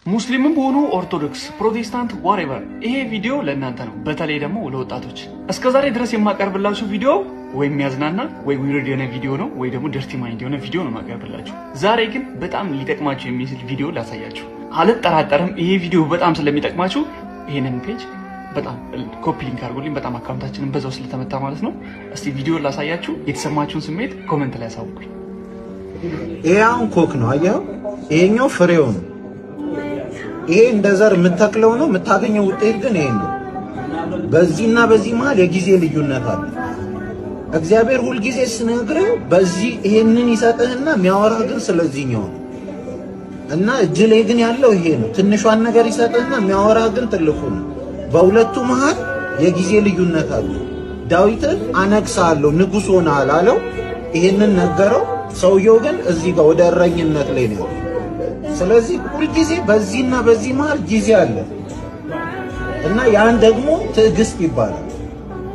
ሙስሊምም ሆኑ ኦርቶዶክስ፣ ፕሮቴስታንት፣ whatever፣ ይሄ ቪዲዮ ለእናንተ ነው። በተለይ ደግሞ ለወጣቶች። እስከ ዛሬ ድረስ የማቀርብላችሁ ቪዲዮ ወይ የሚያዝናና ወይ weird የሆነ ቪዲዮ ነው ወይ ደግሞ dirty mind የሆነ ቪዲዮ ነው የማቀርብላችሁ። ዛሬ ግን በጣም ሊጠቅማችሁ የሚችል ቪዲዮ ላሳያችሁ። አልጠራጠርም ይሄ ቪዲዮ በጣም ስለሚጠቅማችሁ ይሄንን page በጣም copy link አድርጉልኝ። በጣም account ኣችንን በዛው ስለተመታ ማለት ነው። እስቲ ቪዲዮ ላሳያችሁ። የተሰማችሁን ስሜት comment ላይ አሳውቁኝ። ይሄ አሁን ኮክ ነው፣ አየኸው? ይሄኛው ፍሬው ነው። ይሄ እንደ ዘር የምተክለው ነው። የምታገኘው ውጤት ግን ይሄ ነው። በዚህና በዚህ መሃል የጊዜ ልዩነት አለ። እግዚአብሔር ሁልጊዜ ስነግርህ በዚህ ይሄንን ይሰጥህና የሚያወራህ ግን ስለዚህኛው ነው። እና እጅ ላይ ግን ያለው ይሄ ነው። ትንሿን ነገር ይሰጥህና የሚያወራህ ግን ትልቁ ነው። በሁለቱ መሃል የጊዜ ልዩነት አለ። ዳዊትን አነግሳለሁ ንጉሥ ሆነሃል አለው። ይሄንን ነገረው። ሰውየው ግን እዚህ ጋር ወደ እረኝነት ላይ ነው። ስለዚህ ሁልጊዜ በዚህና በዚህ መሃል ጊዜ አለ እና ያን ደግሞ ትዕግስት ይባላል።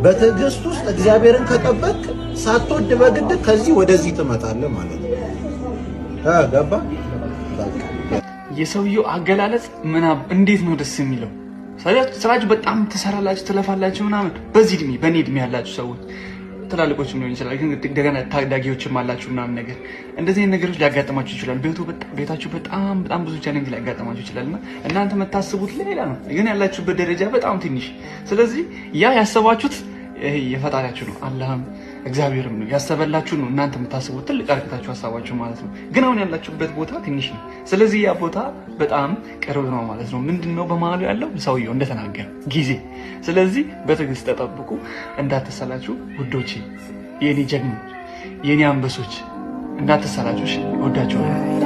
በትዕግስት ውስጥ እግዚአብሔርን ከጠበቅ ሳትወድ በግድ ከዚህ ወደዚህ ትመጣለህ ማለት ነው። ገባ? የሰውየው አገላለጽ ምናምን እንዴት ነው ደስ የሚለው! ስራችሁ በጣም ትሰራላችሁ፣ ትለፋላችሁ ምናምን። በዚህ እድሜ፣ በእኔ እድሜ ያላችሁ ሰዎች፣ ትላልቆችም ሊሆን ይችላል፣ ግን እንደገና ታዳጊዎችም አላችሁ ምናምን ነገር፣ እንደዚህ አይነት ነገሮች ሊያጋጥማችሁ ይችላል። ቤታችሁ በጣም በጣም ብዙ challenge ሊያጋጥማችሁ ይችላል እና እናንተ የምታስቡት ሌላ ነው፣ ግን ያላችሁበት ደረጃ በጣም ትንሽ። ስለዚህ ያ ያሰባችሁት ይሄ የፈጣሪያችሁ ነው፣ አላህም እግዚአብሔርም ነው ያሰበላችሁ ነው። እናንተ የምታስቡት ትልቅ አርክታችሁ ሀሳባችሁ ማለት ነው። ግን አሁን ያላችሁበት ቦታ ትንሽ ነው። ስለዚህ ያ ቦታ በጣም ቅርብ ነው ማለት ነው። ምንድን ነው በመሀሉ ያለው? ሰውየው እንደተናገረ ጊዜ። ስለዚህ በትዕግስት ተጠብቁ፣ እንዳትሰላችሁ ውዶቼ፣ የኔ ጀግኖች፣ የኔ አንበሶች፣ እንዳትሰላችሁ። እሺ፣ እወዳችኋለሁ።